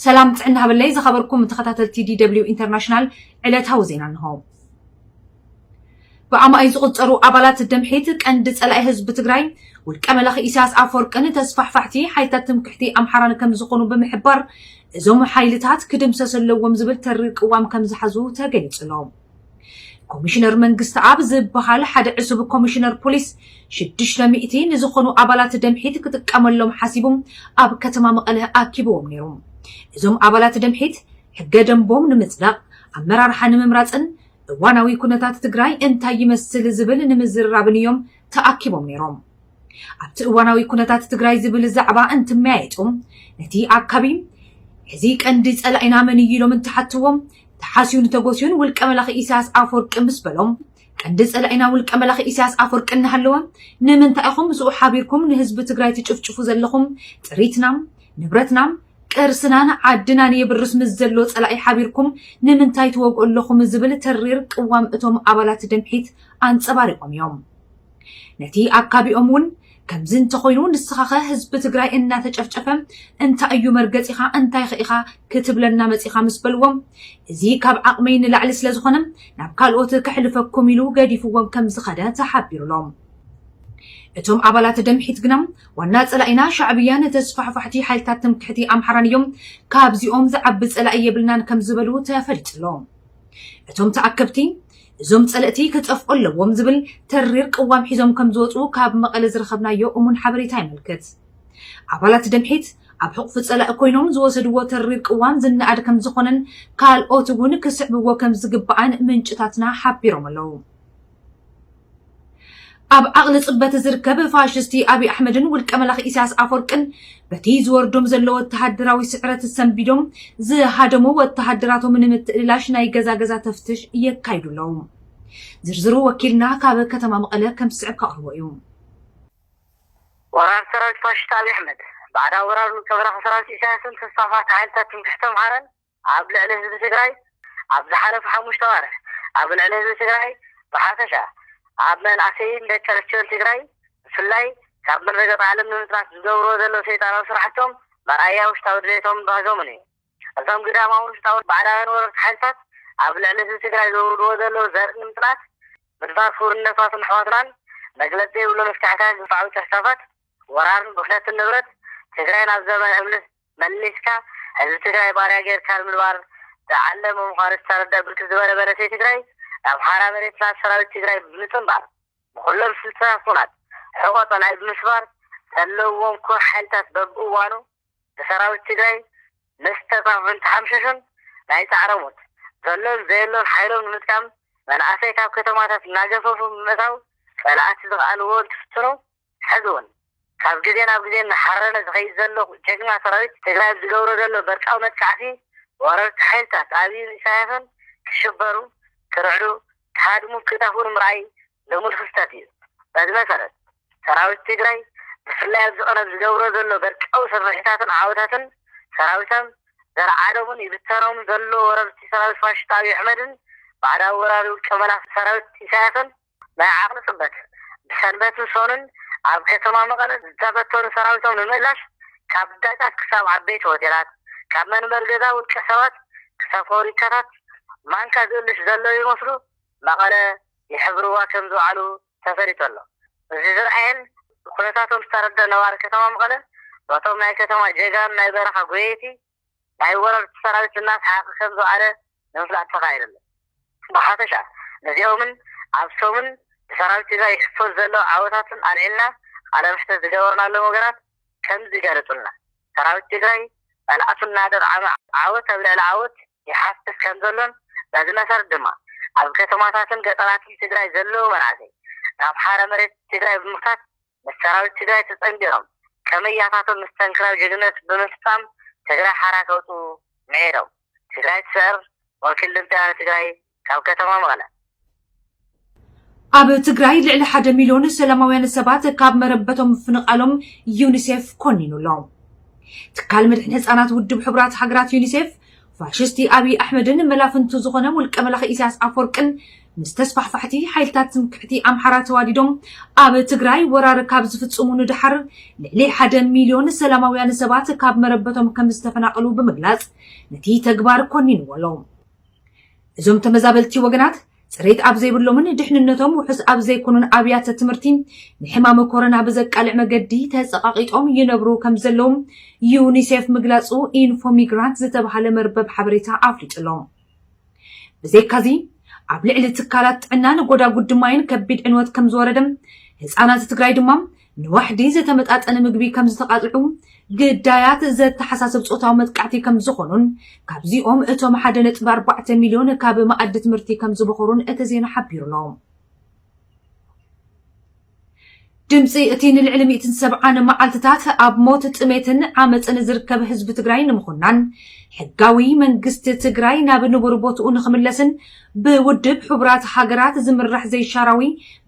ሰላም ጥዕና ሃበለይ ዝኸበርኩም ተኸታተልቲ ዲ ደብሊው ኢንተርናሽናል ዕለታዊ ዜና እንሆ። ብኣማኢት ዝቑጸሩ ኣባላት ደምሒት ቀንዲ ጸላኢ ህዝቢ ትግራይ ውልቀ መላኺ ኢሳያስ ኣፈወርቅን ተስፋሕፋሕቲ ሓይልታት ትምክሕቲ ኣምሓራን ከም ዝኾኑ ብምሕባር እዞም ሓይልታት ክድምሰስ ኣለዎም ዝብል ተሪር ቅዋም ከም ዝሓዙ ተገሊጹ ኣሎ። ኮሚሽነር መንግስቲ ኣብ ዝበሃል ሓደ ዕሱብ ኮሚሽነር ፖሊስ ሽዱሽተ ሚእቲ ንዝኾኑ ኣባላት ደምሒት ክጥቀመሎም ሓሲቡ ኣብ ከተማ መቐለ ኣኪብዎም ነይሩ። እዞም ኣባላት ደምሒት ሕገ ደንቦም ንምጽዳቕ፣ ኣመራርሓ ንምምራጽን እዋናዊ ኩነታት ትግራይ እንታይ ይመስል ዝብል ንምዝርራብን እዮም ተኣኪቦም ነይሮም። ኣብቲ እዋናዊ ኩነታት ትግራይ ዝብል ዛዕባ እንትመያየጡ ነቲ ኣካቢ ሕዚ ቀንዲ ጸላኢና መን እዩ ኢሎም እንትሓትዎም ተሓስዩን ተጎስዩን ውልቀ መላኺ ኢሳያስ ኣፈወርቂ ምስ በሎም ቀንዲ ጸላኢና ውልቀ መላኺ ኢሳያስ ኣፈወርቂ እናሃለወ ንምንታይ ኢኹም ምስኡ ሓቢርኩም ንህዝቢ ትግራይ ትጭፍጭፉ ዘለኹም? ጥሪትና፣ ንብረትና፣ ቅርስናን ዓድናን የብርስ ምስ ዘሎ ጸላኢ ሓቢርኩም ንምንታይ ትወግኡ ኣለኹም ዝብል ተሪር ቅዋም እቶም ኣባላት ደምሒት ኣንጸባሪቖም እዮም። ነቲ ኣካቢኦም እውን ከምዚ እንተኾይኑ ንስኻኸ ህዝቢ ትግራይ እናተጨፍጨፈ እንታይ እዩ መርገፂኻ እንታይ ኸ ኢኻ ክትብለና መፂኻ ምስ በልዎም እዚ ካብ ዓቕመይ ንላዕሊ ስለ ዝኾነ ናብ ካልኦት ከሕልፈኩም ኢሉ ገዲፍዎም ከም ዝኸደ ተሓቢሩሎም። እቶም ኣባላት ደምሒት ግና ዋና ጸላኢና ሻዕብያን ተስፋሕፋሕቲ ሓይልታት ትምክሕቲ ኣምሓራን እዮም፣ ካብዚኦም ዝዓቢ ጸላኢ የብልናን ከም ዝበሉ ተፈሊጡ ኣሎ። እቶም ተኣከብቲ እዞም ጸለእቲ ክጠፍኡ ኣለዎም ዝብል ተሪር ቅዋም ሒዞም ከም ዝወፁ ካብ መቐለ ዝረኸብናዮ እሙን ሓበሬታ የመልክት። ኣባላት ደምሒት ኣብ ሕቑፊ ጸላኢ ኮይኖም ዝወሰድዎ ተሪር ቅዋም ዝነኣድ ከም ዝኾነን ካልኦት እውን ክስዕብዎ ከም ዝግባኣን ምንጭታትና ሓቢሮም ኣለዉ። ኣብ ዓቕሊ ጽበት ዝርከብ ፋሽስቲ ኣብይ ኣሕመድን ውልቀ መላኺ ኢሳያስ ኣፈወርቅን በቲ ዝወርዶም ዘሎ ወተሃደራዊ ስዕረት ሰንቢዶም ዝሃደሙ ወተሃደራቶም ንምትእልላሽ ናይ ገዛ ገዛ ተፍትሽ የካይዱ ኣለዉ። ዝርዝሩ ወኪልና ካብ ከተማ መቐለ ከም ዝስዕብ ከቕርቦ እዩ። ወራር ሰራዊት ፋሽስት ኣብይ ኣሕመድ ባዕዳዊ ወራር ውልቀ መላኺ ሰራዊት ኢሳያስን ተስፋሕፋሕቲ ሓይልታት ትምክሕቲ ኣምሓራን ኣብ ልዕሊ ህዝቢ ትግራይ ኣብ ዝሓለፉ ሓሙሽተ ኣዋርሕ ኣብ ልዕሊ ህዝቢ ትግራይ ብሓፈሻ ኣብ መናእሰይን ደቂ ኣንስትዮን ትግራይ ብፍላይ ካብ መረገፂ ዓለም ንምጥፋእ ዝገብርዎ ዘለዉ ሰይጣናዊ ስራሕቶም መርኣያ ውሽጣዊ ድሌቶምን ባህጎምን እዩ። እዞም ግዳማውን ውሽጣውን ባዕዳውያን ወረርቲ ሓይልታት ኣብ ልዕሊ ህዝቢ ትግራይ ዘውርድዎ ዘለዉ ዘርኢ ንምጥፋእ ምድፋር ክቡርነታትን ኣሕዋትናን መግለፂ ዘይብሉ መፍትሕታት ግፍዓዊ ጨፍጫፋት ወራርን ብኽነትን ንብረት ትግራይ ናብ ዘመነ እምነት መሊስካ ህዝቢ ትግራይ ባርያ ጌርካ ንምንባር ዝዓለመ ምዃኑ ዝተረድእ ብርክት ዝበለ መንእሰይ ትግራይ ናብ ሓራ መሬት ናብ ሰራዊት ትግራይ ብምፅንባር ብኹሎም ስልትታት ኩናት ሕቖ ፀላኢ ብምስባር ዘለዎም ኩሩዕ ሓይልታት በብእዋኑ ብሰራዊት ትግራይ ምስ ተጠቕዑን ተሓምሸሹን ናይ ፃዕረ ሞት ዘሎን ዘየሎን ሓይሎም ንምጥቃም መናእሰይ ካብ ከተማታት እናገፈፉ ብምእታው ፀላእቲ ዝኸኣልዎ እንትፍትኑ ሕዚ እውን ካብ ግዜ ናብ ግዜ እናሓረነ ዝኸይድ ዘሎ ጀግና ሰራዊት ትግራይ ኣብ ዝገብሮ ዘሎ በርቃዊ መጥቃዕቲ ወረርቲ ሓይልታት ኣብይን ኢሳያስን ክሽበሩ፣ ክርዕዱ፣ ክሃድሙን ክጠፍኡን ምርኣይ ልሙድ ክስተት እዩ። በዚ መሰረት ሰራዊት ትግራይ ብፍላይ ኣብዚ ቀረብ ዝገብሮ ዘሎ በርቃዊ ስርሒታትን ዓወታትን ሰራዊቶም ዘርዓዶምን ይብተኖምን ዘሎ ወረርቲ ሰራዊት ፋሽስት ኣብይ ኣሕመድን ባዕዳዊ ወራሪ ውልቀ መላኺ ሰራዊት ኢሳያስን ናይ ዓቕሊ ፅበት ብሰንበትን ሰኑን ኣብ ከተማ መቐለ ዝተበተኑ ሰራዊቶም ንምእላሽ ካብ ዳጫት ክሳብ ዓበይቲ ሆቴላት ካብ መንበሪ ገዛ ውልቀ ሰባት ክሳብ ፋብሪካታት ማንካ ዝእልሽ ዘሎ ይመስሉ መቐለ ይሕብርዋ ከም ዝውዓሉ ተፈሊጡ ኣሎ። እዚ ዝርኣየን ኩነታቶም ዝተረደ ነባሪ ከተማ መቐለ በቶም ናይ ከተማ ጀጋኑ ናይ በረኻ ጎየይቲ ናይ ወረርቲ ሰራዊት እናሰሓቐ ከም ዝውዓለ ንምፍላጥ ተኻኢሉ ኣሎ። ብሓፈሻ ነዚኦምን ኣብ ሰሙን ብሰራዊት ትግራይ ይሕፈዙ ዘለዉ ዓወታትን ኣልዒልና ቃለ መሕተት ዝገበርናሎም ወገናት ከምዚ ይገልፁልና። ሰራዊት ትግራይ ጸላእቱ እናደርዓመ ዓወት ኣብ ልዕሊ ዓወት ይሓፍስ ከም ዘሎን በዚ መሰረት ድማ ኣብ ከተማታትን ገጠራትን ትግራይ ዘለዉ መናእሰይ ናብ ሓራ መሬት ትግራይ ብምኽታት ምስ ሰራዊት ትግራይ ተጸንቢሮም ከመያታቶም ምስተንክራዊ ጅግንነት ብምፍጻም ትግራይ ሓራ ከውጽኡ ምዒዶም። ትግራይ ትስዕር። ወኪል ድምፂ ኣነ ትግራይ ካብ ከተማ መቐለ። ኣብ ትግራይ ልዕሊ ሓደ ሚልዮን ሰላማውያን ሰባት ካብ መረበቶም ምፍንቓሎም ዩኒሴፍ ኮኒኑ ኣሎ። ትካል መድሕን ህፃናት ውድብ ሕቡራት ሃገራት ዩኒሴፍ ፋሽስቲ ኣብይ ኣሕመድን መላፍንቱ ዝኾነ ውልቀ መላኺ ኢሳያስ ኣፈወርቅን ምስ ተስፋሕፋሕቲ ሓይልታት ትምክሕቲ ኣምሓራ ተዋዲዶም ኣብ ትግራይ ወራር ካብ ዝፍጽሙ ንደሓር፣ ልዕሊ ሓደ ሚልዮን ሰላማውያን ሰባት ካብ መረበቶም ከም ዝተፈናቐሉ ብምግላጽ፣ ነቲ ተግባር ኮኒንዎ ኣሎ። እዞም ተመዛበልቲ ወገናት፣ ጽሬት ኣብ ዘይብሎምን ድሕንነቶም ውሑስ ኣብ ዘይኮኑን ኣብያተ ትምህርቲ፣ ንሕማም ኮሮና ብዘቃልዕ መገዲ ተጸቓቒጦም ይነብሩ ከም ዘለዉ ዩኒሴፍ ምግላጹ ኢንፎ ሚግራንት ዝተባህለ መርበብ ሓበሬታ ኣፍሊጡ ኣሎ። ብዘይካዚ፣ ኣብ ልዕሊ ትካላት ጥዕናን ጎዳጉዲ ማይን ከቢድ ዕንወት ከም ዝወረደ፣ ህጻናት ትግራይ ድማ ንዋሕዲ ዝተመጣጠነ ምግቢ ከም ዝተቓጥዑ፣ ግዳያት ዘተሓሳስብ ጾታዊ መጥቃዕቲ ከም ዝኾኑን፣ ካብዚኦም እቶም ሓደ ነጥቢ ኣርባዕተ ሚልዮን ካብ መኣዲ ትምህርቲ ከም ዝበኾሩን እቲ ዜና ሓቢሩ ኣሎ። ድምፂ እቲ ንልዕሊ ሚእትን ሰብዓን መዓልትታት ኣብ ሞት፣ ጥሜትን ዓመፅን ዝርከብ ህዝቢ ትግራይ ንምኹናን፣ ሕጋዊ መንግስቲ ትግራይ ናብ ንቡር ቦትኡ ንኽምለስን ብውድብ ሕቡራት ሃገራት ዝምራሕ ዘይሻራዊ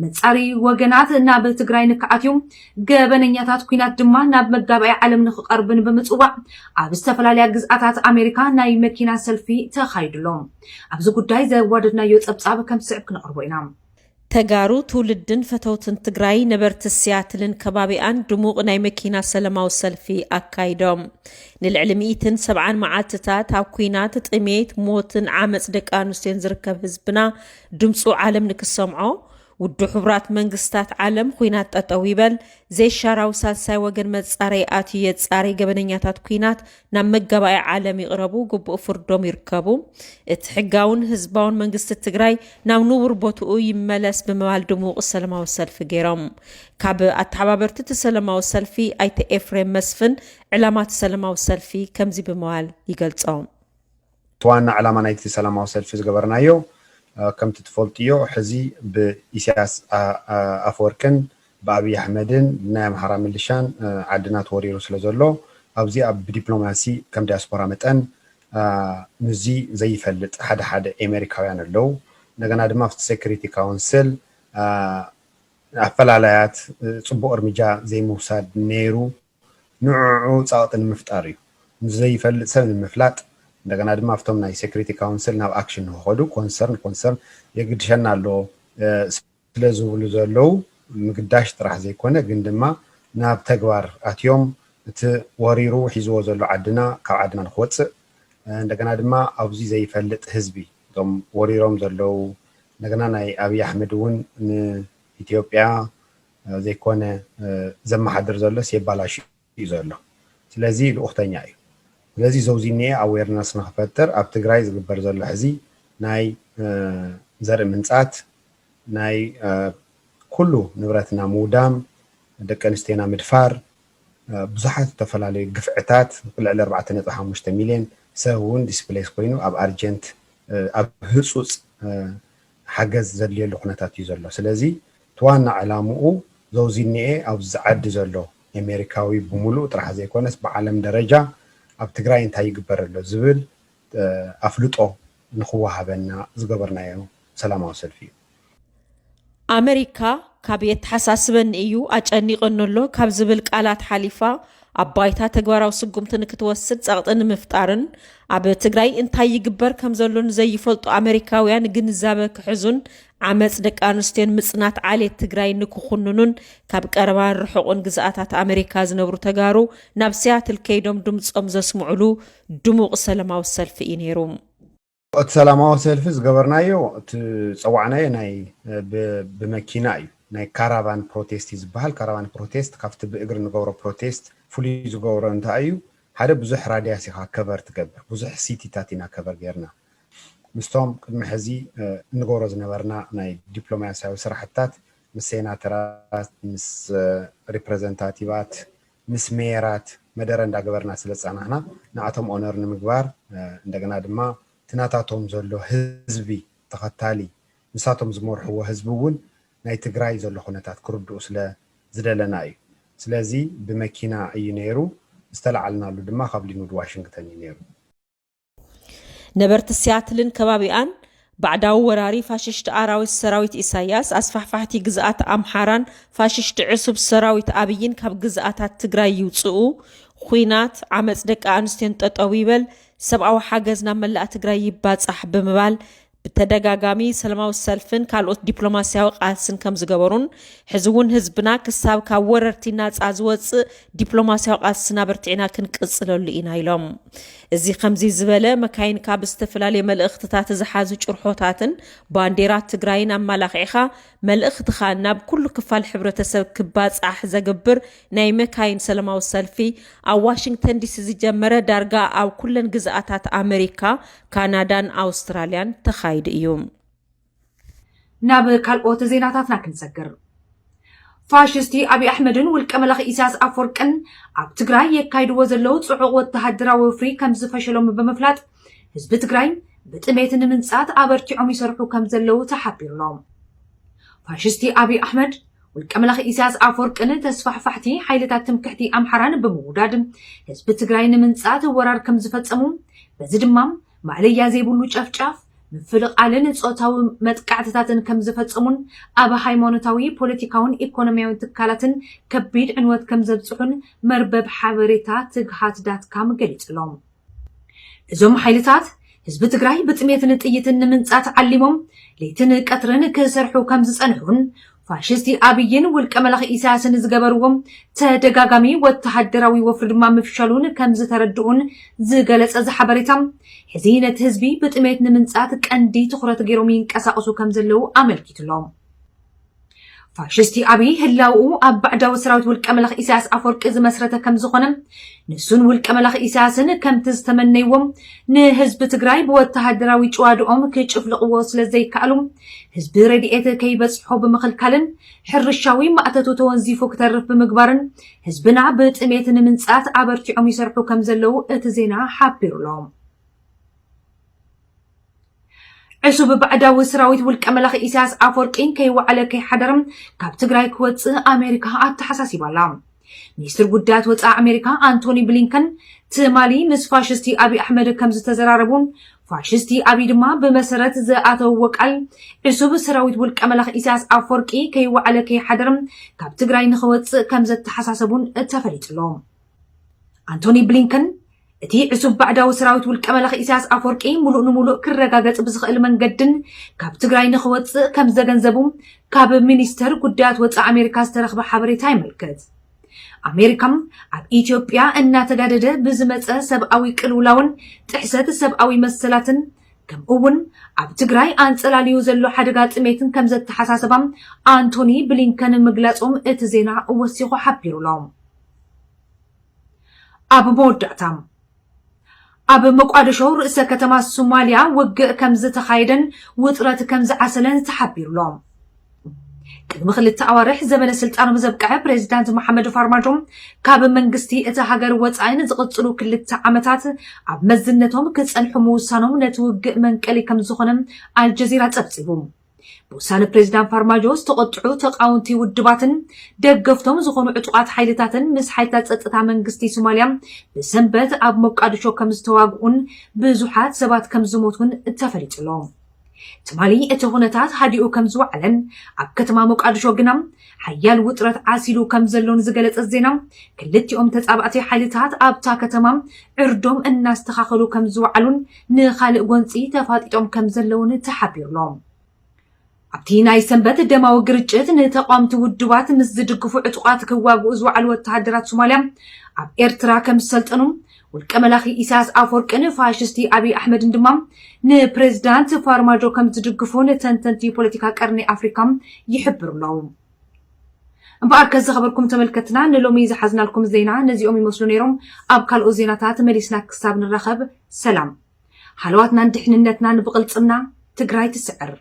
መጻሪ ወገናት ናብ ትግራይ ንክኣትዩ፣ ገበነኛታት ኲናት ድማ ናብ መጋባእያ ዓለም ንክቐርብን ብምጽዋዕ፣ ኣብ ዝተፈላለያ ግዝኣታት ኣሜሪካ ናይ መኪና ሰልፊ ተኻይዱ ኣሎ። ኣብዚ ጉዳይ ዘዋደድናዮ ጸብጻብ ከም ዝስዕብ ክነቕርቦ ኢና። ተጋሩ ትውልድን ፈተውትን ትግራይ፣ ነበርቲ ሲያትልን ከባቢኣን ድሙቕ ናይ መኪና ሰላማዊ ሰልፊ ኣካይዶም። ንልዕሊ ሚእትን ሰብዓን መዓልትታት ኣብ ኲናት፣ ጥሜት፣ ሞትን ዓመጽ ደቂ ኣንስትዮን ዝርከብ ህዝብና ድምፁ ዓለም ንክሰምዖ፣ ውድብ ሕቡራት መንግስታት ዓለም፣ ኲናት ጠጠው ይበል፣ ዘይሻራዊ ሳልሳይ ወገን መጻረይ ኣትዩ የጻረይ፣ ገበነኛታት ኲናት ናብ መጋባእያ ዓለም ይቕረቡ፣ ግቡእ ፍርዶም ይርከቡ፣ እቲ ሕጋውን ህዝባውን መንግስቲ ትግራይ ናብ ንቡር ቦትኡ ይመለስ ብምባል ድሙቕ ሰላማዊ ሰልፊ ገይሮም። ካብ ኣተሓባበርቲ እቲ ሰላማዊ ሰልፊ ኣይተ ኤፍሬም መስፍን፣ ዕላማ እቲ ሰላማዊ ሰልፊ ከምዚ ብምባል ይገልጾ። እቲ ዋና ዕላማ ናይቲ ሰላማዊ ሰልፊ ዝገበርናዮ፣ እ፣ ከምቲ ትፈልጥዮ፣ ሕዚ ብኢሳያስ አ-፣ አ-፣ ኣፈወርቅን ብኣብይ ኣሕመድን ብናይ ኣምሓራ ምልሻን፣ እ፣ ዓድና ተወሪሩ ስለ ዘሎ፣ ኣብዚ ኣብ ብዲፕሎማሲ ከም ዲያስፖራ መጠን፣ እ፣ ምስዚ ዘይፈልጥ ሓደ ሓደ ኤሜሪካውያን ኣለዉ። እንደገና ድማ ኣብቲ ሴኩሪቲ ካውንስል፣ እ፣ ኣፈላላያት፣ እ፣ ጽቡቕ እርምጃ ዘይምውሳድ ነይሩ። ንዕዑ ጸቕጢ ንምፍጣር እዩ። ንዘይፈልጥ ሰብ ንምፍላጥ፣ እንደገና ድማ ኣብቶም ናይ ሴኩሪቲ ካውንስል ናብ ኣክሽን ንክኸዱ፣ ኮንሰርን ኮንሰርን የግድሸና ኣሎ፣ እ፣ ስለ ዝብሉ ዘለዉ፣ ምግዳሽ ጥራሕ ዘይኮነ፣ ግን ድማ ናብ ተግባር ኣትዮም እቲ ወሪሩ ሒዝዎ ዘሎ ዓድና ካብ ዓድና ንክወጽእ፣ እ፣ እንደገና ድማ ኣብዚ ዘይፈልጥ ህዝቢ፣ እቶም ወሪሮም ዘለዉ፣ እንደገና ናይ ኣብይ ኣሕመድ እውን ንኢትዮጵያ፣ እ፣ ዘይኮነ፣ እ፣ ዘመሓድር ዘሎስ የባላሽ እዩ ዘሎ። ስለዚ ልኡኽተኛ እዩ። ስለዚ ዘውዚ እኒኤ ኣዌርነስ ንክፈጥር ኣብ ትግራይ ዝግበር ዘሎ ሕዚ ናይ፣ እ፣ ዘርኢ ምንጻት፣ ናይ፣ እ፣ ኩሉ ንብረትና ምውዳም፣ ደቂ ኣንስትዮና ምድፋር፣ እ፣ ብዙሓት ዝተፈላለዩ ግፍዕታት፣ ልዕሊ ኣርባዕተ ነጥቢ ሓሙሽተ ሚልዮን ሰብ እውን ዲስፕሌስ ኮይኑ ኣብ ኣርጀንት፣ እ፣ ኣብ ህጹጽ፣ እ፣ ሓገዝ ዘድልየሉ ኩነታት እዩ ዘሎ። ስለዚ እቲ ዋና ዕላምኡ ዘውዚ እኒኤ ኣብዚ ዓዲ ዘሎ ኣሜሪካዊ ብምሉእ ጥራሕ ዘይኮነስ ብዓለም ደረጃ ኣብ ትግራይ እንታይ ይግበር ኣሎ ዝብል፣ እ፣ ኣፍልጦ ንክወሃበና ዝገበርናዮ ሰላማዊ ሰልፊ እዩ። ኣመሪካ ካብ የተሓሳስበኒ እዩ ኣጨኒቕኒ ኣሎ ካብ ዝብል ቃላት ሓሊፋ ኣብ ባይታ ተግባራዊ ስጉምቲ ንክትወስድ ጸቕጢ ንምፍጣርን ኣብ ትግራይ እንታይ ይግበር ከም ዘሎ ንዘይፈልጡ ኣመሪካውያን ግንዛበ ክሕዙን ዓመጽ ደቂ ኣንስትዮን ምጽናት ዓሌት ትግራይ ንክኹንኑን ካብ ቀረባን ርሑቕን ግዝኣታት ኣመሪካ ዝነብሩ ተጋሩ ናብ ሲያትል ከይዶም ድምጾም ዘስምዑሉ ድሙቕ ሰላማዊ ሰልፊ እዩ ነይሩ። እቲ ሰላማዊ ሰልፊ ዝገበርናዮ፣ እቲ ዝጸዋዕናዮ ናይ፣ ብ-፣ ብመኪና እዩ። ናይ ካራቫን ፕሮቴስት እዩ ዝበሃል። ካራቫን ፕሮቴስት ካብቲ ብእግሪ ንገብሮ ፕሮቴስት ፍሉይ ዝገብሮ እንታይ እዩ? ሓደ ብዙሕ ራድያስ ኢኻ ከቨር ትገብር። ብዙሕ ሲቲታት ኢና ከቨር ጌርና። ምስቶም ቅድሚ ሕዚ፣ እ፣ እንገብሮ ዝነበርና ናይ ዲፕሎማስያዊ ስራሕትታት ምስ ሴናተራት፣ ምስ፣ እ፣ ሪፕሬዘንታቲቫት፣ ምስ ሜየራት መደረ እንዳገበርና ስለ ዝጸናሕና፣ ንኣቶም ኦነር ንምግባር፣ እ፣ እንደገና ድማ እቲ ናታቶም ዘሎ ህዝቢ ተኸታሊ፣ ንሳቶም ዝመርሕዎ ህዝቢ እውን ናይ ትግራይ ዘሎ ኩነታት ክርድኡ ስለ ዝደለና እዩ። ስለዚ ብመኪና እዩ ነይሩ። ዝተለዓልናሉ ድማ ካብ ሊንውድ ዋሽንግተን እዩ ነይሩ። ነበርቲ ሲያትልን ከባቢኣን፣ ባዕዳዊ ወራሪ ፋሽስት ኣራዊት ሰራዊት ኢሳያስ፣ ኣስፋሕፋሕቲ ግዝኣት ኣምሓራን ፋሽስት ዕሱብ ሰራዊት ኣብይን ካብ ግዝኣታት ትግራይ ይውፅኡ፣ ኹናት ዓመፅ ደቂ ኣንስትዮን ጠጠው ይበል፣ ሰብኣዊ ሓገዝ ናብ መላእ ትግራይ ይባፃሕ ብምባል ብተደጋጋሚ ሰላማዊ ሰልፍን ካልኦት ዲፕሎማስያዊ ቃልስን ከም ዝገበሩን፣ ሕዚ እውን ህዝብና ክሳብ ካብ ወረርቲ ናጻ ዝወጽእ ዲፕሎማስያዊ ቃልስና በርቲዕና ክንቅጽለሉ ኢና ኢሎም። እዚ ከምዚ ዝበለ መካይን ካብ ዝተፈላለየ መልእኽትታት ዝሓዙ ጭርሖታትን ባንዴራ ትግራይን ኣመላኺዕኻ መልእኽትኻ ናብ ኩሉ ክፋል ሕብረተሰብ ክባጻሕ ዘግብር ናይ መካይን ሰላማዊ ሰልፊ ኣብ ዋሽንግተን ዲሲ ዝጀመረ ዳርጋ ኣብ ኩለን ግዝኣታት ኣመሪካ፣ ካናዳን ኣውስትራልያን ተኻይዱ እዩ። ናብ ካልኦት ዜናታትና ክንሰግር። ፋሽስቲ ኣብይ ኣሕመድን ውልቀ መላኺ ኢሳያስ ኣፈወርቅን ኣብ ትግራይ የካይድዎ ዘለዉ ጽዑቕ ወተሃደራዊ ወፍሪ ከም ዝፈሸሎም ብምፍላጥ፣ ህዝቢ ትግራይ ብጥሜት ንምንጻት ኣበርቲዖም ይሰርሑ ከም ዘለዉ ተሓቢሩ ኣሎ። ፋሽስቲ ኣብይ ኣሕመድ፣ ውልቀ መላኺ ኢሳያስ ኣፈወርቅን ተስፋሕፋሕቲ ሓይልታት ትምክሕቲ ኣምሓራን ብምውዳድ፣ ህዝቢ ትግራይ ንምንጻት ወራር ከም ዝፈጸሙ፣ በዚ ድማ ማእለያ ዘይብሉ ጨፍጫፍ፣ ምፍልቓልን ጾታዊ መጥቃዕትታትን ከም ዝፈጸሙን፣ ኣብ ሃይማኖታዊ፣ ፖለቲካውን ኢኮኖሚያውን ትካላትን ከቢድ ዕንወት ከም ዘብጽሑን መርበብ ሓበሬታ ትግሃት ዳት ካም ገሊጹ ኣሎ። እዞም ሓይልታት ህዝቢ ትግራይ ብጥሜትን ጥይትን ንምንጻት ዓሊሞም ለይትን ቀትርን ክሰርሑ ከም ዝጸንሑን፣ ፋሽስቲ ኣብይን ውልቀ መላኺ ኢሳያስን ዝገበርዎም ተደጋጋሚ ወተሃደራዊ ወፍሪ ድማ ምፍሻሉን ከም ዝተረድኡን ዝገለጸ እዚ ሓበሬታ፣ ሕዚ ነቲ ህዝቢ ብጥሜት ንምንጻት ቀንዲ ትኹረት ገይሮም ይንቀሳቐሱ ከም ዘለዉ ኣመልኪቱ ኣሎ። ፋሽስቲ ኣብይ ህላውኡ ኣብ ባዕዳዊ ሰራዊት ውልቀ መላኺ ኢሳያስ ኣፈወርቂ ዝመስረተ ከም ዝኾነ፣ ንሱን ውልቀ መላኺ ኢሳያስን ከምቲ ዝተመነይዎም ንህዝቢ ትግራይ ብወተሃደራዊ ጭዋድኦም ክጭፍልቕዎ ስለ ዘይከኣሉ፣ ህዝቢ ረድኤት ከይበጽሖ ብምኽልካልን ሕርሻዊ ማእተቱ ተወንዚፉ ክተርፍ ብምግባርን፣ ህዝብና ብጥሜት ንምንጻት ኣበርቲዖም ይሰርሑ ከም ዘለዉ እቲ ዜና ሓቢሩ ኣሎ። ዕሱብ ባዕዳዊ ሰራዊት ውልቀ መላኺ ኢሳያስ ኣፈወርቂ ከይወዓለ ከይሓደረ ካብ ትግራይ ክወጽእ ኣሜሪካ ኣተሓሳሲባ ኣላ። ሚኒስትር ጉዳያት ወጻኢ ኣሜሪካ ኣንቶኒ ብሊንከን ትማሊ ምስ ፋሽስቲ ኣብይ ኣሕመድ ከም ዝተዘራረቡን፣ ፋሽስቲ ኣብይ ድማ ብመሰረት ዝኣተውዎ ቃል ዕሱብ ሰራዊት ውልቀ መላኺ ኢሳያስ ኣፈወርቂ ከይወዓለ ከይሓደረ ካብ ትግራይ ንኽወጽእ ከም ዘተሓሳሰቡን ተፈሊጡ ኣሎ። ኣንቶኒ ብሊንከን፣ እቲ ዕሱብ ባዕዳዊ ሰራዊት ውልቀ መላኺ ኢሳያስ ኣፈወርቂ ሙሉእ ንሙሉእ ክረጋገጽ ብዝኽእል መንገድን ካብ ትግራይ ንኽወጽእ ከም ዘገንዘቡ ካብ ሚኒስተር ጉዳያት ወጻኢ ኣሜሪካ ዝተረኽበ ሓበሬታ የመልክት። ኣሜሪካ ኣብ ኢትዮጵያ እናተጋደደ ብዝመጸ ሰብኣዊ ቅልውላውን ጥሕሰት ሰብኣዊ መሰላትን፣ ከምኡ እውን ኣብ ትግራይ ኣንጸላልዩ ዘሎ ሓደጋ ጥሜትን ከም ዘተሓሳሰባ ኣንቶኒ ብሊንከን ምግላጾም እቲ ዜና ወሲኹ ሓቢሩ ኣሎ። ኣብ መወዳእታ፣ ኣብ ሞቃዲሾ ርእሰ ከተማ ሶማልያ ውግእ ከም ዝተኻየደን ውጥረት ከም ዝዓሰለን ተሓቢሩ ኣሎ። ቅድሚ ክልተ ኣዋርሕ ዘበነ ስልጣኖም ዘብቅዐ ፕሬዚዳንት መሓመድ ፋርማጆ ካብ መንግስቲ እታ ሃገር ወጻኢ ንዝቕጽሉ ክልተ ዓመታት ኣብ መዝነቶም ክጸንሑ ምውሳኖም ነቲ ውግእ መንቀሊ ከም ዝኾነ ኣልጀዚራ ጸብጺቡ። ብውሳነ ፕሬዚዳንት ፋርማጆ ዝተቖጥዑ ተቓወምቲ ውድባትን ደገፍቶም ዝኾኑ ዕጡቓት ሓይልታትን ምስ ሓይልታት ጸጥታ መንግስቲ ሶማልያ ብሰንበት ኣብ ሞቃዲሾ ከም ዝተዋግኡን ብዙሓት ሰባት ከም ዝሞቱን ተፈሊጡ ኣሎ። ትማሊ እቲ ኩነታት ሃዲኡ ከም ዝወዓለን ኣብ ከተማ ሞቃዲሾ ግና ሓያል ውጥረት ዓሲሉ ከም ዘሎን ዝገለጸ ዜና፣ ክልቲኦም ተጻባእቲ ሓይልታት ኣብታ ከተማ ዕርዶም እናስተኻኸሉ ከም ዝወዓሉን ንኻልእ ጎንጺ ተፋጢጦም ከም ዘለውን ተሓቢሩ ኣሎ። ኣብቲ ናይ ሰንበት ደማዊ ግርጭት ንተቓወምቲ ውድባት ምስ ዝድግፉ ዕጡቓት ክዋግኡ ዝወዓሉ ወተሃደራት ሶማልያ ኣብ ኤርትራ ከም ዝሰልጠኑ፣ ውልቀ መላኺ ኢሳያስ ኣፈወርቅን ፋሽስቲ ኣብይ ኣሕመድን ድማ ንፕሬዚዳንት ፋርማጆ ከም ዝድግፉ ንተንተንቲ ፖለቲካ ቀርኒ ኣፍሪካ ይሕብሩ ኣለዉ። እምበኣር ከዘኸበርኩም ተመልከትና ንሎሚ ዝሓዝናልኩም ዜና ነዚኦም ይመስሉ ነይሮም። ኣብ ካልኦት ዜናታት መሊስና ክሳብ ንራኸብ ሰላም። ሃለዋትናን ድሕንነትናን ብቕልጽምና ትግራይ ትስዕር።